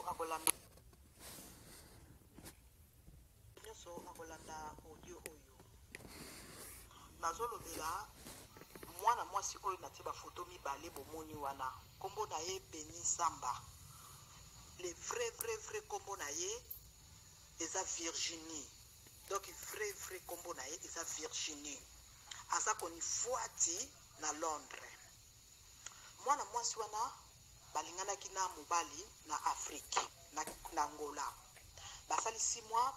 na kolanda nyonso na kolanda audio oyo nazolobela mwana mwasi oyo natie bafoto mibale bomoni wana nkombo na ye Beni Samba, le vrai vrai vrai nkombo na ye eza Virginie. Donc vrai vrai nkombo na ye eza Virginie, aza konifuati na Londres. Mwana mwasi wana balinganaki na mobali na Afrique, na Angola. Basali 6 mois,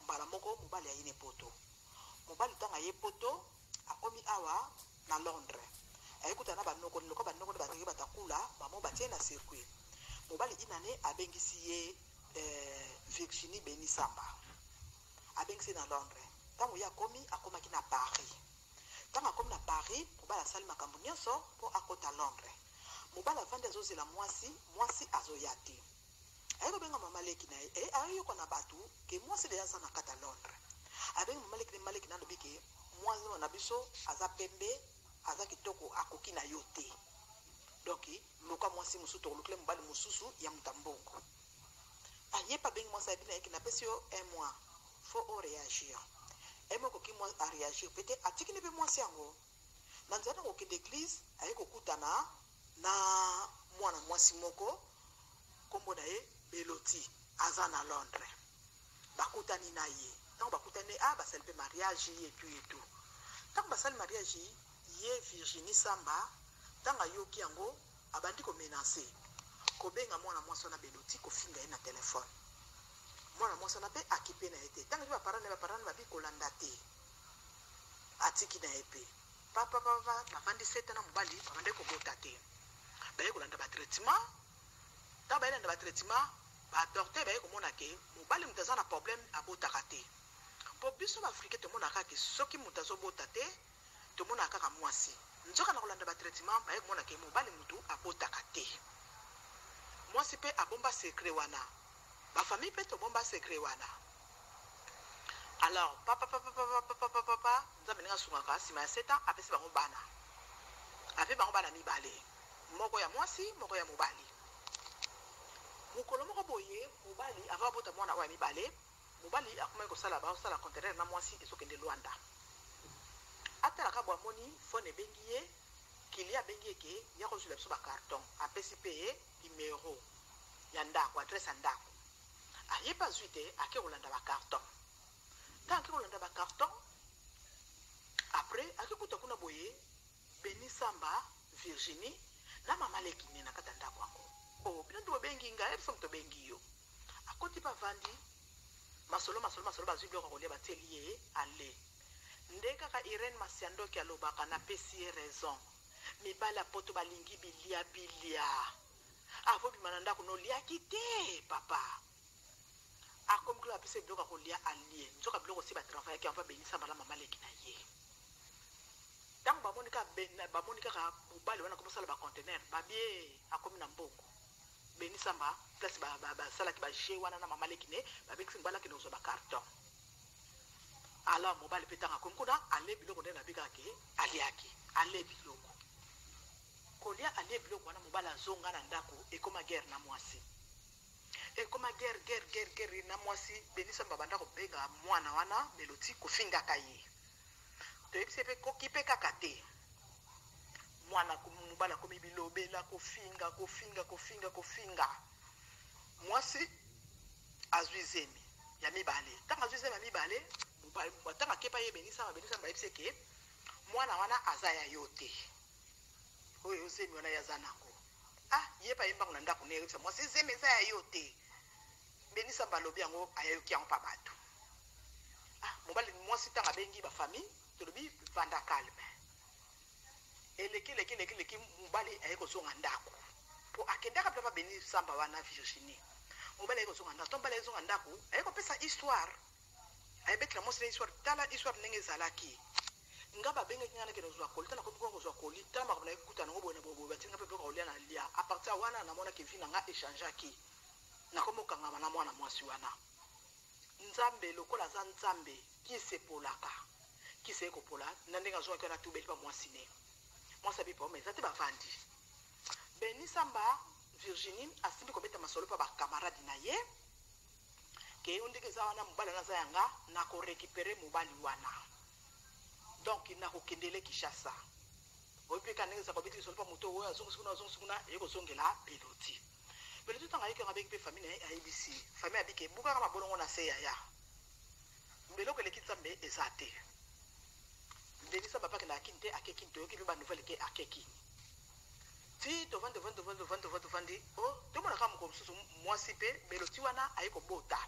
mbala moko mobali aye ne poto. Mobali ntango aye poto, akomi awa na Londres, aye kutana na banoko lokola banoko nde bazalaki batakula bamo batie na circuit. Mobali inane abengisi ye Virginie Beni Samba, abengisi ye na Londres. Ntango ye akomi, akomaki na Paris. Ntango akomi na Paris, mobali asali makambo nyonso mpo akota Londres. Mobali avandi azozela mwasi, mwasi azoya te. Aye kobenga mama leki na ye, ayoka na bato ke mwasi deja aza na kati ya Londres. Abengi mama leki, mama leki na alobi ke mwasi na biso aza pembe, aza kitoko, akoki na yo te. Donc luka mwasi mosusu, tokolukela mobali mosusu ya moto ya mbongo. Aye mpe abengi mwasi, ayebi na ye ke napesi yo un mois, faut oréagir. Un mois ekoki aréagir pe te, atiki nde mpe mwasi yango na nzela na kokende église. Aye kokutana na mwana mwasi moko, nkombo na ye Beloti, aza na Londres. Bakutani na ye. Ntango bakutani, a basali mpe mariage etu etu. Ntango basali mariage, ye Virginie Samba, ntango ayoki yango, abandi komenacer, kobenga mwana mwasi wana Beloti, kofinga ye na telefone. Mwana mwasi wana mpe akipe na ye te. Ntango eki baparent na ye, baparent na ye babi kolanda te, atiki na ye mpe papapapa. Bavandi seta na mobali, babandaki kobota te. Baye kolanda batraitement. Ntango bayelanda batraitement, badocteur baye komona ke mobali moto aza na problème, abotaka te. Mpo biso baafricain tomonaka ke soki moto azobota te, tomonaka kaka mwasi. Nzoka na kolanda batraitement, baye komona ke mobali motu abotaka te. Mwasi mpe abomba secret wana, bafamille mpe tobomba secret wana. Alors papa papa papa papa papa papa, Nzambe ndenge asungaka, nsima ya 7 ans apesi bango bana. Ape bango bana mibale, moko ya mwasi, moko ya mobali. Mokolo moko boye, mobali avant abota mwana oyo ya mibale, mobali akomaki kosala, basala conteneur na mwasi ezokende Lwanda. Atalaka bo, amoni phone ebengi ye, kili abengi ye ke ya kozwila biso bacarton. Apesi mpe ye numero ya ndako, adresse ya ndako. Aye mpe azwi te, ake kolanda bacarton. Ntango ake kolanda bacarton, après ake kuta kuna boye Beni Samba, Virginie na mama leki ne na kati ya ndako yango. O bino nde bobengi ngai? Biso moto obengi yo. Akoti mpe avandi, masolo masolo masolo, bazwi biloko ya kolia, batieli ye, ale. Nde kaka Irene Masiandoki alobaka, napesi ye raison. Mibali ya poto balingi bilia bilia. Avobima na ndako, noliaki te papa. Akomi kuna, bapesa ye biloko ya kolia, alie. Nzoka biloko si batravaillaki yango. Beni Samba na mama leki na ye, ntango bamoni kaka, bamoni kaka mobali wana akomi kosala baconteneur, babie akomi na mbongo. Beni Samba, place basalaki baje wana na mama leki ne, babengisi mobali akende kozwa bacarton. Alors mobali mpe ntango akomi kuna, ale biloko nde nabi kaka ke aliaki, ale biloko kolia, alie biloko wana. Mobali azonga na ndako, ekoma guerre na mwasi, ekoma guerre, guerre, guerre, guerre na mwasi. Beni Samba banda kobenga mwana wana Meloti, kofingaka ye. Toyebisi ye mpe koki mpe kaka te. Mwana mobali akomi bilobela, kofinga, kofinga, kofinga, kofinga mwasi. Azwi zemi ya mibale. Ntango azwi zemi ya mibale, ntango akepa ye Beni Samba, Beni Samba bayebisi eke mwana wana aza ya yo te, oyo zemi wana ye aza nango. Ah, ye mpe ayembango na ndako ne, oyebisa mwasi zemi eza ya yo te. Beni Samba alobi yango, ayoki yango mpa bato. Ah, mobali mwasi ntango abengi bafamille, tolobi vanda calme. Eleki eleki eleki eleki, mobali aye kozonga ndako, mpo akendaka mpe Beni Samba wana Virginie. Mobali aye kozonga ndako. To mobali aye kozonga ndako, aye kopesa histoire, ayebetela mwasi na histoire: tala histoire ndenge ezalaki, nga babengaki nga nakende kozwa colis. Tala nakomi kuna kozwa colis, tala makambo naye kuta nango boye na boye boye. Batinga mpe biloko kolia na lia. À partir ya wana, namonaki vie na nga echangeaki, nakomi okangama na mwana mwasi wana. Nzambe lokola aza Nzambe, kisi epolaka, kisi eye kopola na ndenge azwaki wana. Tubeli mpa mwasi ne, mwasi abi problème eza te. Bavandi, Beni Samba. Virginie asimbi kobeta masolo mpa bakamaradi na ye ke yo ndenge eza wana, mobali wana aza ya nga, nako recuperer mobali wana, donc nakokendele Kinshasa. Oyebi mpe kaka ndenge ezalaka, obeti lisolo mpa moto oyo azongisi kuna, azongisi kuna, eye kozongela Beloti. Beloti ntango ayeki yango, abengi mpe famille na ye, ayebisi famille abike bukaka mabolongo na se yaya, eloko eleki Nzambe eza te. Denisa papa akendaka Kini te, ake Kini, toyoki mpe banouvelle ke ake Kini. Ti tovandi, tovandi, tovandi, tovandi, tovandi, tovandi, o tomona kaka mokolo mosusu mwasi mpe Beloti wana aye kobota.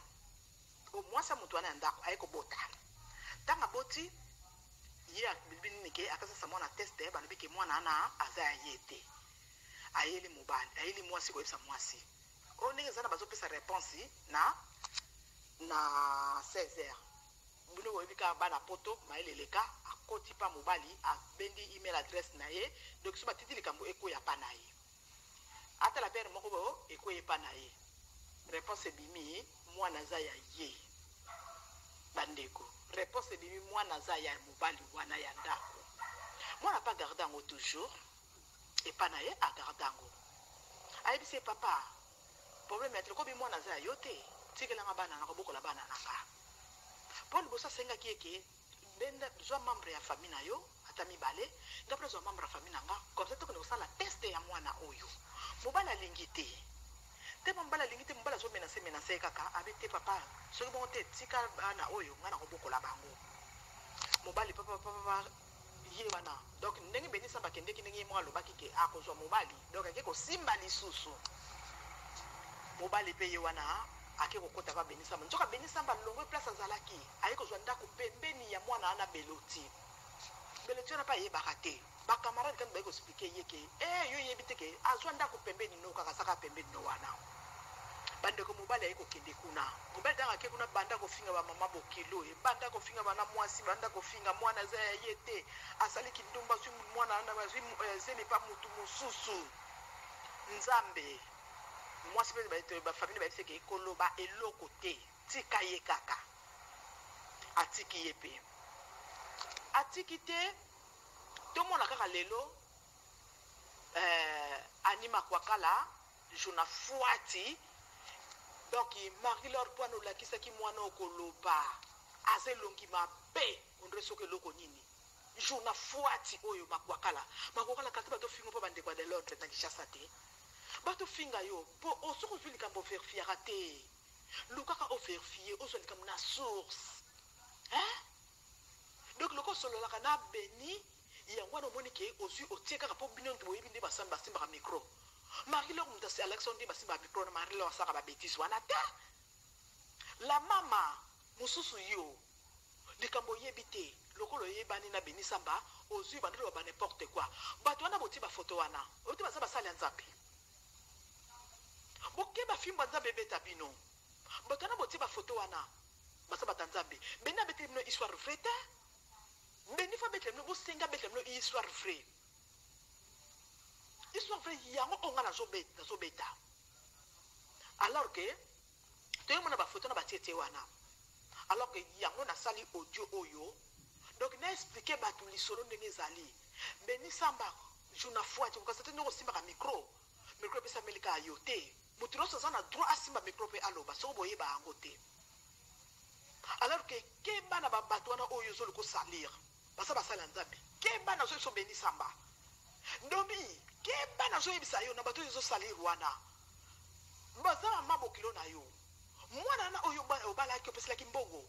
O mwasi ya moto wana ya ndako aye kobota. Ntango aboti, ye alobi nini ke akasasa mwana test, balobi ke mwana wana aza ya ye te. Ayeli mobali, ayeli mwasi koyebisa mwasi oyo ndenge eza na bazopesa réponse na 16 heures. Bino boyebi kaka bana poto, mayele eleka. Akoti pa mobali, abendi email adresse na ye, donc so batindi likambo ekweya pa na ye, atala pere moko boyo ekweya epa na ye. Réponse ebimi, mwana aza ya ye. Bandeko, réponse ebimi, mwana aza ya mobali wana ya ndako. Mwana mpe agarde yango toujours epa na ye, agarde yango. Ayebisi ye: "Papa, problème ya te, lokobi mwana aza ya yo te, tikelanga bana, na kobokola bana na nga." Mpo liboso asengaki eke benda zwa membre ya famille na yo ata mibale, nga mpe nazwa membre ya famille na nga, comme ça tokende kosala test ya mwana oyo. Mobali alingi te te, mobali alingi te. Mobali azomenacer, menacer ye kaka, abe te: "Papa, soki bongo te, tika bana oyo, nga na kobokola bango." Mobali papa papa ye wana. Donc ndenge Benisa bakendeki, ndenge ye moko alobaki ke akozwa mobali, donc ake kosimba lisusu mobali mpe ye wana ake kokota pa Benisamba. Nzoka Benisamba longwe place azalaki, aye kozwa ndako pembeni ya mwana wana Beloti. Beloti wana mpe ayebaka te. Bakamarade kani baye koexpliquer ye ke e yo yebi te ke azwa ndako pembeni no, kaka azaka pembeni no wana. Bandeko, mobali aye kokende kuna. Mobali ntango ake kuna, banda kofinga bamama bokilo, ebanda kofinga bana mwasi, banda kofinga mwana aza ya ye te, asali kindumba, azwi mwana wana, azwi zemi pa mutu mosusu. Nzambe, mwasi mpe bafamille bayebisi ke koloba eloko te, tika ye kaka. Atiki ye mpe atiki te. Tomona kaka lelo Anima Kwakala jona fwati. Donc Marie Lor, mpo wana olakisaki mwana okoloba aza elongi mabe, ondre soki eloko nini. Jour fwati oyo Makwakala, Makwakala kasi bato finga mpo bandeko ya de Londres na Kinshasa te, batofinga yo mpo soki ozwi likambo, overifiaka te. Lukaka overifie, ozwa likambo na source, hein? Donc loko osololaka na Beni, yango wana omoni ke ozwi otie kaka mpo bino boyebi nde basimbaka micro. Marie Lor, moto alakisa nde basimbaka micro na Marie Lor asalaka babêtises wana te. La mama mosusu, yo likambo oyebi te, lokola oyebani na Beni Samba, ozwi bandolo ba n'importe quoi. Bato wana botie bafoto wana, oyo te baza basali ya Nzambe. Bokeba, fimbo ya Nzambe ebeta bino. Bato wana botie bafoto wana baza bato ya Nzambe. Beni abeteli bino histoire vrai te. Beni faut abetela bino, bosenga abetela bino histoire vrai. Histoire vrai yango oyo nga nazobeta. Alors que toyomona bafoto na batie tie wana, alors que yango nasali audio oyo, donc na expliquer bato lisolo ndenge ezali. Beni Samba jour fwati kokasa te ndenge osimbaka micro. Micro epesameli kaka yo te, moto nyonso aza na droit asimba micro mpe aloba. Soki boyeba yango te, alors que keba na babato wana oyo ozoluka osalir, baza basala ya Nzambe. Keba, nazoyebisa Beni Samba ndomi, keba, nazoyebisa yo na bato oyo ezosalir wana, baza mama bokilo na yo. Mwana wana oyo obalaki, opeselaki mbongo,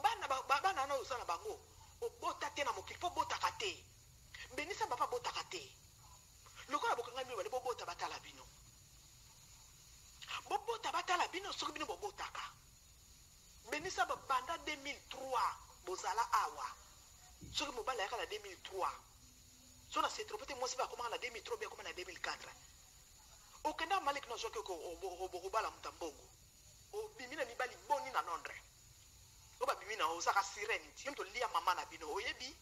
bana bana wana oyo oza na bango, obota te na mokili mpo obotaka te. Benisa papa abotaka te. Lokola bokanga bino bale, bobota batala bino, bobota batala bino. Soki bino bobotaka, Benisa banda 2003 bozala awa. Soki mobali ayaka na 2003, so na se trompe te, mwasi mpe akomaka na 2003 mpe akoma na 2004. Okenda maleki, nazwaki okobala moto ya mbongo, obimi na mibali boni na Londres oyo babimi na ozaka sirene ti yo moto olia mama na bino. Oyebi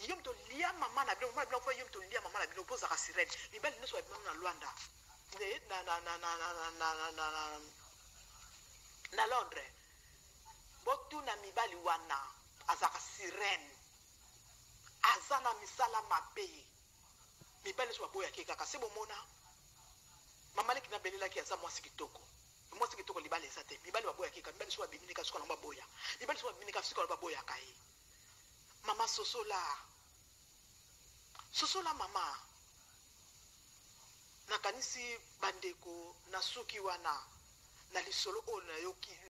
yo moto olia mama na bino, mama na bino akufa, yo moto olia mama na bino mpo ozaka sirene. Mibali nyonso babima na Lwanda, na Londres, botuna mibali wana, azalaka sirene, aza na misala mabe. Mibali Mibali nyonso baboyaki ye kaka se bomona. Mama leki nabelelaki aza mwasi kitoko. Mwasi kitoko libala eza te. Mibali baboyaki ye kaka. Mibali soki babimi ne kaka suka na bango baboya. Mibali soki babimi ne kaka suka na bango baboyaka ye. Mama sosola. Sosola mama. Nakanisi bandeko nasuki wana na lisolo oyo nayoki.